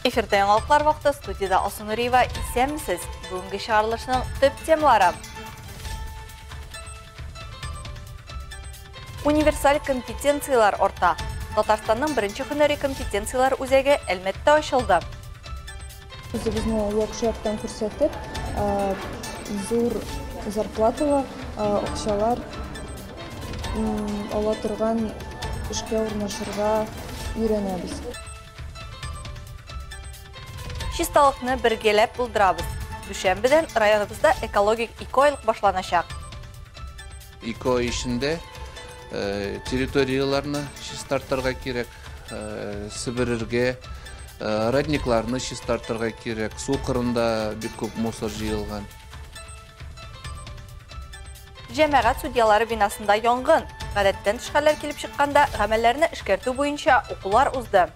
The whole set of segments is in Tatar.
Эфирдә яңалыклар вакыты, студияда Алсу Нуриева. Исәнмесез. Бүгенге чыгарылышның төп темалары. Универсаль компетенцияләр арта. Татарстанның беренче һөнәри компетенцияләр үзәге Әлмәттә ачылды. Үзебезне яхшы яктан күрсәтеп, зур зарплаталы акчалар ала торган эшкә урнашырга өйрәнәбез. Чисталыкны бергәләп булдырабыз. Дүшәмбедән районыбызда экологик ике айлык башланачак. 2 ай эчендә территорияләрне чистартырга кирәк, себерергә, родникларны чистартырга кирәк. Су кырында бик күп мусор җыелган. Җәмәгать судьялары бинасында янгын. Гадәттән тыш хәлләр килеп чыкканда гамәлләрне эшкәртү буенча укулар узды.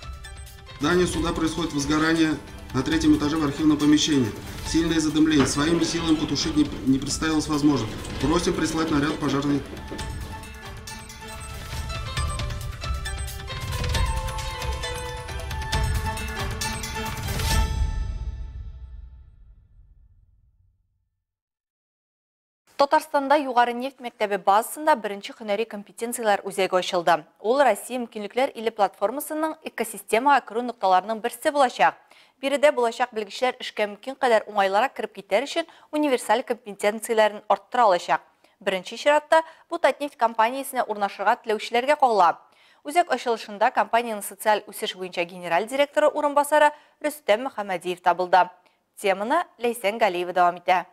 В здании суда происходит возгорание на третьем этаже в архивном помещении. Сильное задымление. Своими силами потушить не представилось возможным. Просим прислать наряд пожарной. Татарстанда югары нефть мәктәбе базасында беренче һөнәри компетенцияләр үзәге ачылды. Ул Россия мөмкинлекләр иле платформасының экосистемага керү нокталарының берсе булачак. Биредә булачак белгечләр эшкә мөмкин кадәр уңайлырак кереп китәр өчен универсаль компетенцияләрен арттыра алачак. Беренче чиратта бу Татнефть компаниясенә урнашырга теләүчеләргә кагыла. Үзәк ачылышында компаниянең социаль үсеш буенча генераль директоры урынбасары Рөстәм Мөхәммәдиев табылды. Теманы Ләйсән Галиева дәвам итә.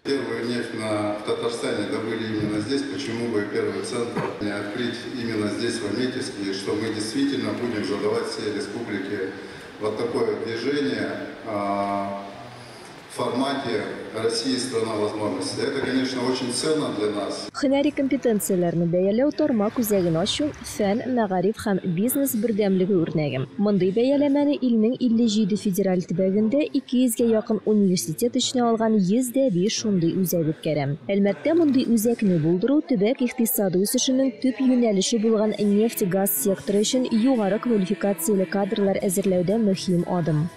Первую нефть в Татарстане добыли именно здесь. Почему бы первый центр не открыть именно здесь, в Альметьевске, что мы действительно будем задавать всей республике вот такое движение в формате России страна возможностей. Это, конечно, очень ценно для нас. Һөнәри компетенцияләрне бәяләү тармак үзәген ачу, фән, мәгариф һәм бизнес бердәмлеге үрнәге. Мондый бәяләмәне илнең 57 федераль төбәгендә 200гә якын университет эченә алган 105 шундый үзәк үткәрә. Әлмәттә мондый үзәкне булдыру төбәк икътисады үсешенең төп юнәлеше булган нефть-газ секторы өчен югары квалификацияле кадрлар әзерләүдә мөһим адым.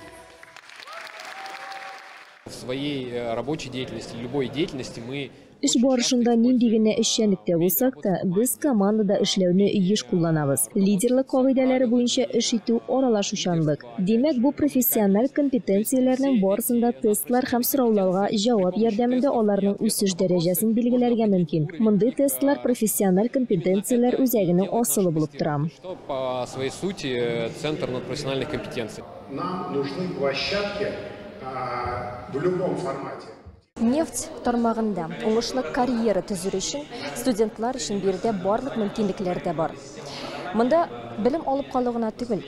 В своей рабочей деятельности, любой деятельности мы Эш барышында нинди генә эшчәнлектә булсак та, без командада эшләүне еш кулланабыз. Лидерлык кагыйдәләре буенча эш итү, аралашучанлык. Димәк, бу профессиональ компетенцияләрнең барысында тестлар һәм сорауларга җавап ярдәмендә аларның үсеш дәрәҗәсен билгеләргә мөмкин. Мондый тестлар профессиональ компетенцияләр үзәгенең асылы булып тора. Что по своей сути центр надпрофессиональных компетенций. Нам нужны площадки в любом формате. Нефть тармагында уңышлы карьера төзер өчен студентлар өчен биредә барлык мөмкинлекләр дә бар. Монда белем алып калу гына түгел,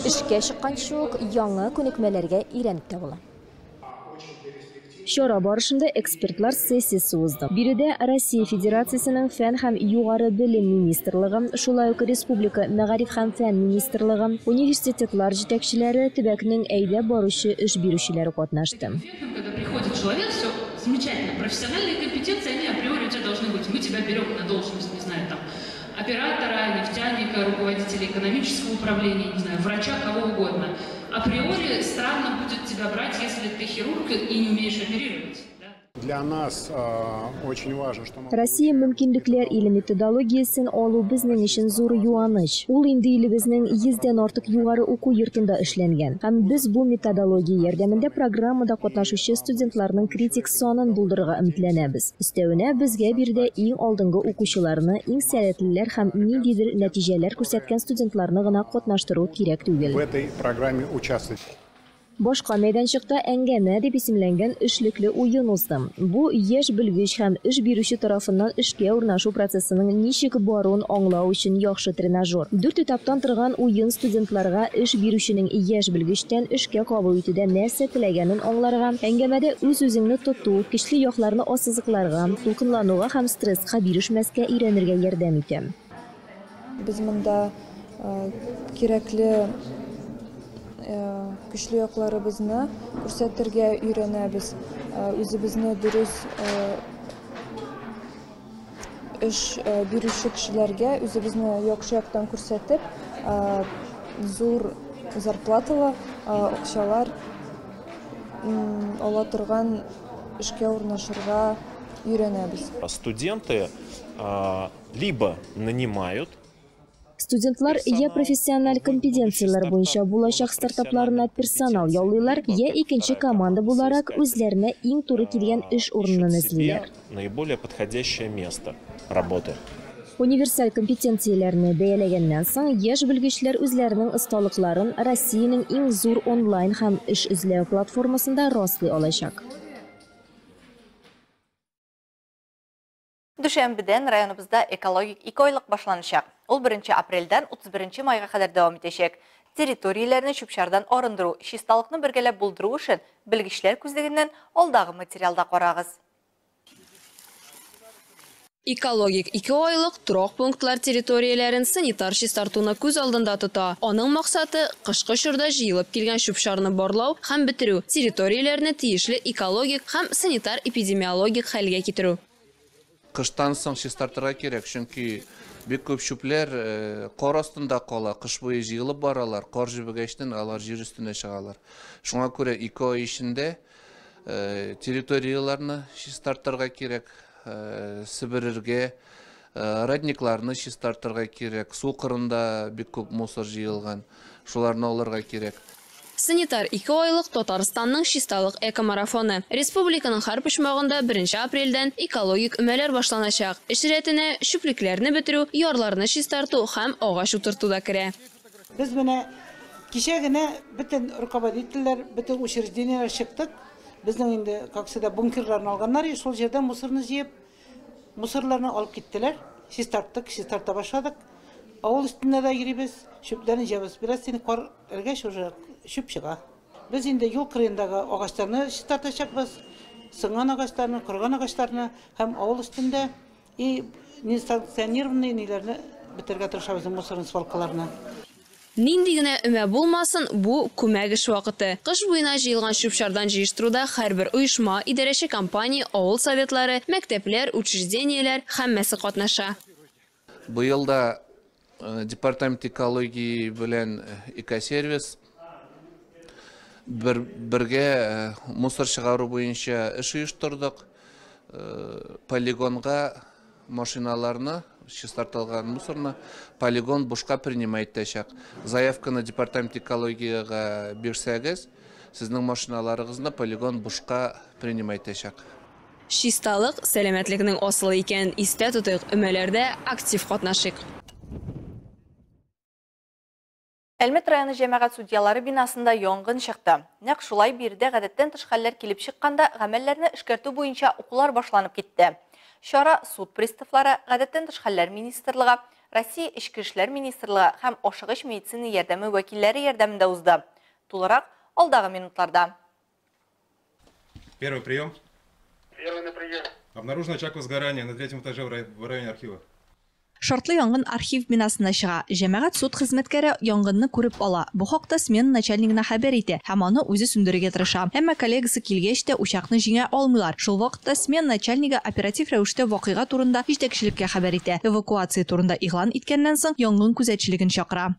эшкә чыкканчы ук яңа күнекмәләргә өйрәнеп тә була. Чара барышында экспертлар сессиясе узды. Биредә Россия Федерациясенең фән һәм югары белем министрлыгы, шулай ук Республика мәгариф һәм фән министрлыгы, университетлар җитәкчеләре, төбәкнең әйдәп баручы эш бирүчеләре катнашты. Когда приходит человек, все замечательно. Профессиональные компетенции, они априори у тебя должны быть. Мы тебя берем на должность, не знаю, там, оператора, нефтяника, руководителя экономического управления, не знаю, врача, кого угодно. Априори странно будет тебя брать, если ты хирург и не умеешь оперировать. Для нас очень важно, что мы Россия мөмкинлекләр иле методологиясен алу безнең өчен зур юаныч. Ул инде илебезнең 100дән артык югары уку йортында эшләнгән. Һәм без бу методология ярдәмендә программада катнашучы студентларның критик санын булдырырга өметләнәбез. Өстәвенә безгә биредә иң алдынгы укучыларны, иң сәләтлеләр һәм ниндидер нәтиҗәләр күрсәткән студентларны гына катнаштыру кирәк түгел. В этой программе участвовать. Башка мәйданчыкта әңгәмә дип исемләнгән эшлекле уен узды. Бу яшь белгеч һәм эш бирүче тарафыннан эшкә урнашу процессының ничек баруын аңлау өчен яхшы тренажер. 4 этаптан торган уен студентларга эш бирүченең яшь белгечтән эшкә кабул итүдә нәрсә теләгәнен аңларга, әңгәмәдә үз-үзеңне тоту, көчле якларны ассызыкларга, дулкынлануга һәм стресска бирешмәскә өйрәнергә ярдәм итә. Без монда кирәкле көчле якларыбызны күрсәтергә өйрәнәбез, үзебезне дөрес эш бирүче кешеләргә үзебезне яхшы яктан күрсәтеп, зур Зарплаталы акчалар ала торган эшкә урнашырга өйрәнәбез. Студенты либо нанимают. Студентлар я профессиональ компетенцияләр буенча булачак стартапларына персонал яллыйлар, я икенче команда буларак үзләренә иң туры килгән эш урынын эзлиләр. Наиболее подходящее место работы. Универсаль компетенцияләрне бәяләгәннән соң, яшь белгечләр үзләренең осталыкларын Россиянең иң зур онлайн һәм эш эзләү платформасында раслый алачак. Дүшәмбедән районыбызда экологик икеайлык башланачак. Ул 1 апрельдән 31 майга кадәр дәвам итәчәк. Территорияләрне чүп-чардан арындыру, чисталыкны бергәләп булдыру өчен белгечләр күзлегеннән алдагы материалда карагыз. Экологик икеайлык торак пунктлар территорияләрен санитар чистартуны күз алдында тота. Аның максаты кышкы чорда җыелып килгән чүп-чарны барлау һәм бетерү, территорияләрне тиешле экологик һәм санитар-эпидемиологик хәлгә китерү. Кыштан соң чистартырга кирәк, чөнки бик күп чүпләр кар астында кала, кыш буе җыелып баралар, кар җебегәчтән алар җир өстенә чыгалар. Шуңа күрә 2 ай эчендә территорияләрне чистартырга кирәк, себерергә, родникларны чистартырга кирәк, су кырында бик күп мусор җыелган, шуларны алырга кирәк. Санитар икеайлык Татарстанның чисталык экомарафоны. Республиканың һәр почмагында 1 апрельдән экологик өмәләр башланачак. Эш рәтенә чүплекләрне бетерү, ярларны чистарту һәм агач утырту да керә. Без менә кичә генә бөтен руководительләр, бөтен учреждениеләр чыктык. Безнең инде, как всегда, бункерларны алганнар, шул җирдән мусорны җыеп, мусорларны алып киттеләр. Чистарттык, чистарта башладык. Авыл өстендә дә йөрибез, чүпләрне җыябыз. Бераз инде кар эргәч уже чүп чыга. Без инде юл кырыендагы агачларны чистартачакбыз, сынган агачларны, корган агачларны һәм авыл өстендә и несанкционированный ниләрне бетерергә тырышабыз, мусорны, свалкаларны. Нинди генә өмә булмасын, бу күмәк эш вакыты. Кыш буена җыелган чүп-чардан җыештыруда һәрбер оешма, идарәче компания, авыл советлары, мәктәпләр, учреждениеләр һәммәсе катнаша. Быел да департамент экологии белән экосервис бергә мусор чыгару буенча эш оештырдык. Полигонга машиналарны, чистартылган мусорны полигон бушка принимать итәчәк. Заявканы департамент экологиягә бирсәгез, сезнең машиналарыгызны полигон бушка принимать итәчәк. Чисталык сәламәтлекнең асылы икәнен истә тотыйк, өмәләрдә актив катнашыйк. Әлмәт районы җәмәгать судьялары бинасында янгын чыкты. Нәкъ шулай биредә гадәттән тыш хәлләр килеп чыкканда гамәлләрне эшкәртү буенча укулар башланып китте. Чара суд приставлары, гадәттән тыш хәлләр министрлыгы, Россия Эчке эшләр министрлыгы һәм ашыгыч медицина ярдәме вәкилләре ярдәмендә узды. Тулырак алдагы минутларда. Первый прием. Первый на прием. Обнаружен очаг возгорания на третьем этаже в районе архива. Шартлы янгын архив бинасына чыга. Җәмәгать суд хезмәткәре янгынны күреп ала. Бу хакта смена начальнигына хәбәр итә һәм аны үзе сүндерергә тырыша. Әмма коллегасы килгәч тә учакны җиңә алмыйлар. Шул вакытта смена начальнигы оператив рәвештә вакыйга турында җитәкчелеккә хәбәр итә. Эвакуация турында игълан иткәннән соң янгын күзәтчелеген чакыра.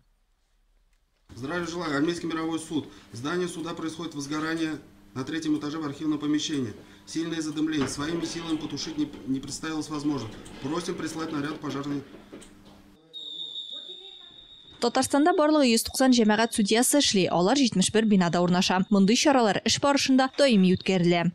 Здравия желаю, Армейский мировой суд. В здании суда происходит возгорание на третьем этаже в архивном помещении. Сильное задымление. Своими силами потушить не представилось возможным. Просим прислать наряд пожарный. Татарстанда барлыгы 190 җәмәгать судьясы эшли. Алар 71 бинада урнаша. Мондый чаралар эш барышында даими үткәрелә.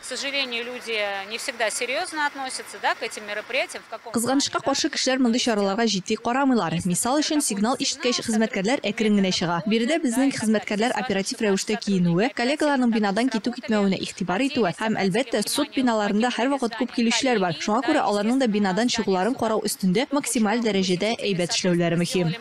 К сожалению, люди не всегда серьезно относятся, да, к этим мероприятиям. Кызганычка каршы, кешеләр мондый чараларга җитди карамыйлар. Мисал өчен, сигнал ишеткәч, хезмәткәрләр әкрен генә чыга. Биредә безнең хезмәткәрләр оператив рәвештә киенүе, коллегаларның бинадан китү-китмәвенә игътибар итүе һәм, әлбәттә, суд биналарында һәрвакыт күп килүчеләр бар. Шуңа күрә аларның да бинадан чыгуларын карау өстендә максималь дәрәҗәдә әйбәт эшләүләре мөһим.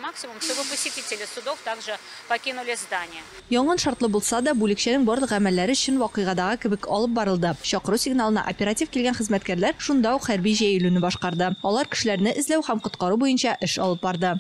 Янгын шартлы булса да, бүлекчәнең барлык гамәлләре чын вакыйгадагы кебек алып барылды. Чакыру сигналына оператив килгән хезмәткәрләр шунда ук хәрби җәелүне башкарды. Алар кешеләрне эзләү һәм коткару буенча эш алып барды.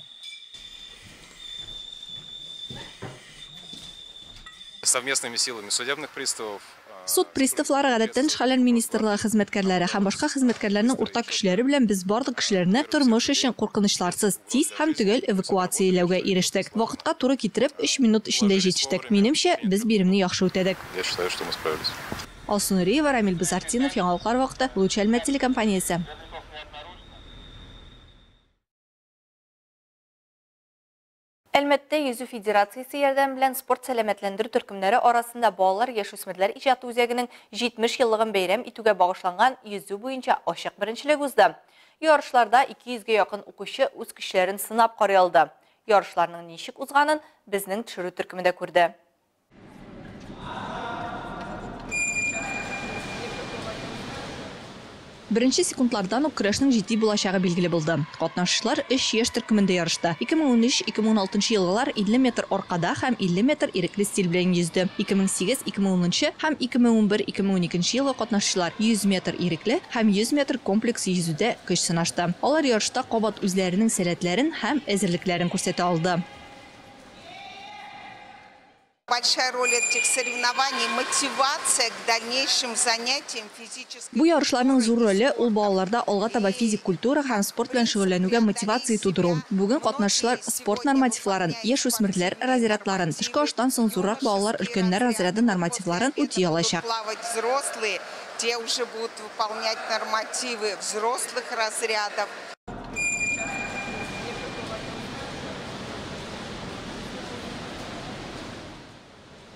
Совместными силами судебных приставов. Суд приставлары, гадәттән тыш хәлләр министрлыгы хезмәткәрләре һәм башка хезмәткәрләрнең уртак көчләре белән без барлык кешеләрне тормыш өчен куркынычларсыз, тиз һәм төгәл эвакуацияләүгә ирештек. Вакытка туры китереп, өч минут эчендә җитештек. Минемчә, без биремне яхшы үтәдек. Я считаю, что мы справились. Алсу Нуриева, Рамил Базартдинов, Яңалыклар вакыты, Луч Әлмәт телекомпаниясе. Әлмәттә йөзү федерациясе ярдәме белән спорт сәламәтләндерү төркемнәре арасында балалар яшүсмерләр иҗаты үзәгенең 70 еллыгын бәйрәм итүгә багышланган йөзү буенча ачык беренчелек узды. Ярышларда 200 гә якын укучы үз көчләрен сынап карый алды. Ярышларның ничек узганын безнең төшерү төркеме дә күрде. Беренче секундлардан ук көрәшнең җитди булачагы билгеле булды. Катнашучылар өч яшь төркемендә ярышты. 2013-2016 елгылар 50 метр аркада һәм 50 метр ирекле стиль белән йөзде. 2008-2010 һәм 2011-2012 елгы катнашучылар 100 метр ирекле һәм 100 метр комплекс йөзүдә көч сынашты. Алар ярышта кабат үзләренең сәләтләрен һәм әзерлекләрен күрсәтә алды. Большая роль этих соревнований – мотивация к дальнейшим занятиям физической. Бу ярышларның зур роле ул балаларда алга таба физик культура һәм спорт белән шөгыльләнүгә мотивация тудыру. Бүген катнашучылар спорт нормативларын, яшүсмерләр разрядларын, төшке аштан соң зуррак балалар өлкәннәр разряды нормативларын үти алачак. Плавать взрослые, те уже будут выполнять нормативы взрослых разрядов.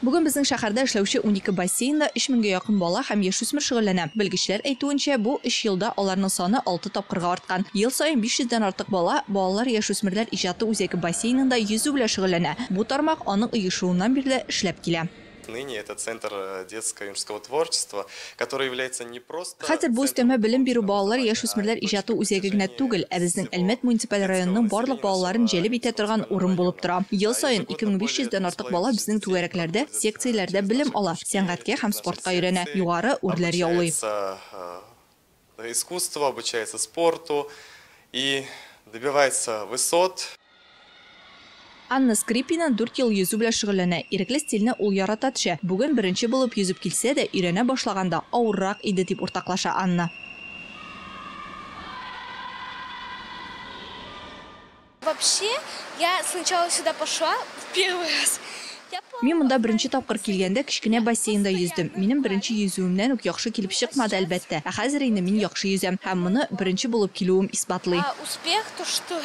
Бүген безнең шәһәрдә эшләүче 12 бассейнда 3000 гә якын бала һәм яшүсмер шөгыльләнә. Белгечләр әйтүенчә, бу 3 елда аларның саны 6 тапкырга арткан. Ел саен 500 дән артык бала балалар яшүсмерләр иҗаты үзәге бассейнында йөзү белән шөгыльләнә. Бу тармак аның оешуыннан бирле эшләп килә. Ныне это центр детского юношеского творчества, который является не просто Хәзер бу өстәмә белем бирү балалар яшүсмерләр иҗаты үзәге генә түгел, ә безнең Әлмәт муниципаль районының барлык балаларын җәлеп итә торган урын булып тора. Ел саен 2500 дән артык бала безнең түгәрәкләрдә, секцияләрдә белем ала, сәнгатькә һәм спортка өйрәнә, югары үрләр яулый. Искусство, обучается спорту и добивается высот. Анна Скрипина 4 ел йөзү белән шөгыльләнә. Ирекле стильне ул ярата төшә. Бүген беренче булып йөзеп килсә дә, өйрәнә башлаганда авыррак иде дип уртаклаша Анна. Вообще, я сначала сюда пошла в первый раз. Мин монда беренче тапкыр килгәндә кечкенә бассейнда йөздем. Минем беренче йөзүемнән үк яхшы килеп чыкмады, әлбәттә. Ә хәзер инде мин яхшы йөзәм һәм моны беренче булып килүем исбатлый. Успех то, что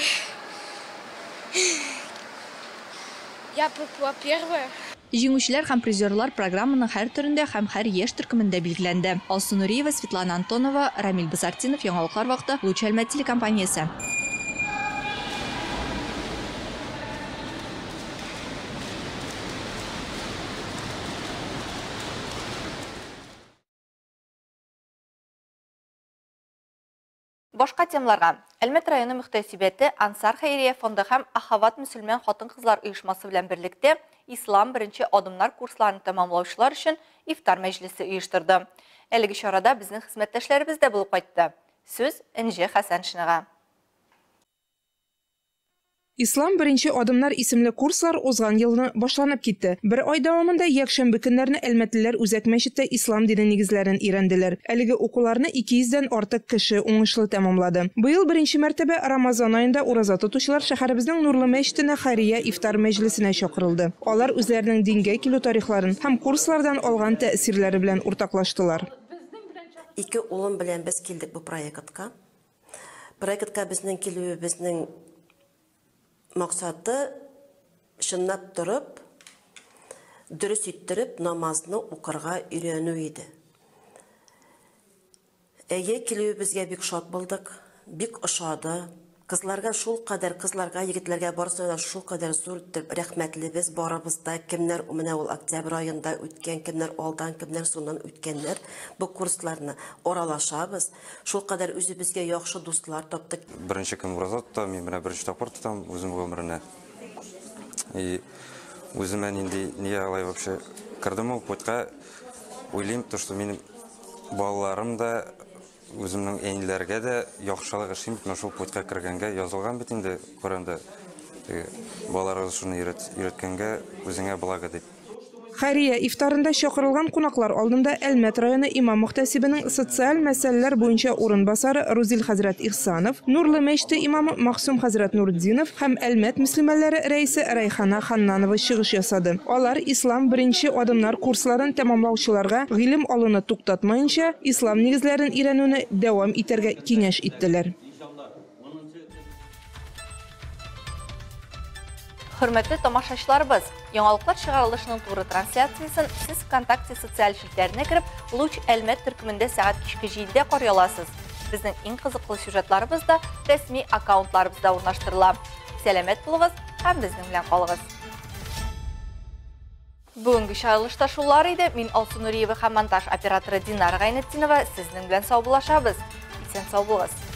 я проплыла первая. Җиңүчеләр һәм призерлар программаның һәр төрендә һәм һәр яшь төркемендә билгеләнде. Алсу Нуриева, Светлана Антонова, Рамил Базартдинов, Яңалыклар вакыты, Луч Әлмәт телекомпаниясе. Башка темаларга. Әлмәт районы мөхтәсибәте Ансар хәйрия фонды һәм Ахават мөселман хатын-кызлар оешмасы белән берлектә Ислам беренче адымнар курсларын тәмамлаучылар өчен ифтар мәҗлесе оештырды. Әлеге чарада безнең хезмәттәшләребез дә булып кайтты. Сүз Энҗе Хәсәншинага. Ислам беренче адымнар исемле курслар узган елны башланып китте. Бер ай дәвамында якшәмбе көннәрне әлмәтлеләр үзәк мәчеттә ислам дине нигезләрен өйрәнделәр. Әлеге укуларны 200 дән артык кеше уңышлы тәмамлады. Быел беренче мәртәбә Рамазан аенда ураза тотучылар шәһәребезнең Нурлы мәчетенә хәйрия ифтар мәҗлесенә чакырылды. Алар үзләренең дингә килү тарихларын һәм курслардан алган тәэсирләре белән уртаклаштылар. Ике улым белән без килдек бу проектка. Проектка безнең килүебезнең максаты чынлап торып, дөрес иттереп намазны укырга өйрәнү иде. Әйе, килүебезгә бик шат булдык, бик ошады. Кызларга шул кадәр, кызларга, егетләргә барысына да шул кадәр зур итеп рәхмәтлебез барыбыз да. Кемнәр менә ул октябрь аенда үткән, кемнәр алдан, кемнәр соңыннан үткәннәр бу курсларны аралашабыз. Шул кадәр үзебезгә яхшы дуслар таптык. Беренче көн ураза тотам, мин менә беренче тапкыр тотам үзем гомеренә. И үземә нинди нигә алай вообще кердем ул путька, уйлыйм, то, что минем балаларым да үземнең әниләргә дә яхшылык эшлим, менә шул путька кергәнгә язылган бит инде Коръәндә. Балаларга шуны өйрәткәнгә үзеңә благо дип. Хәйрия ифтарында чакырылган кунаклар алдында Әлмәт районы имам-мөхтәсибенең социаль мәсьәләләр буенча урынбасары Рузил хәзрәт Ихсанов, Нурлы мәчете имамы Мәгъсүм хәзрәт Нуртдинов һәм Әлмәт мөслимәләре рәисе Рәйхана Ханнанова чыгыш ясады. Алар Ислам беренче адымнар курсларын тәмамлаучыларга гыйлем алуны туктатмаенча, ислам нигезләрен өйрәнүне дәвам итәргә киңәш иттеләр. Хөрмәтле тамашачыларыбыз, яңалыклар чыгарылышының туры трансляциясен сез ВКонтакте социаль челтәренә кереп, Луч Әлмәт төркемендә сәгать кичке 7-дә карый аласыз. Безнең иң кызыклы сюжетларыбыз да рәсми аккаунтларыбызда урнаштырыла. Сәламәт булыгыз һәм безнең белән калыгыз. Бүгенге чыгарылышта шулар иде. Мин Алсу Нуриева һәм монтаж операторы Динара Гайнетдинова сезнең белән саубуллашабыз. Исән сау булыгыз.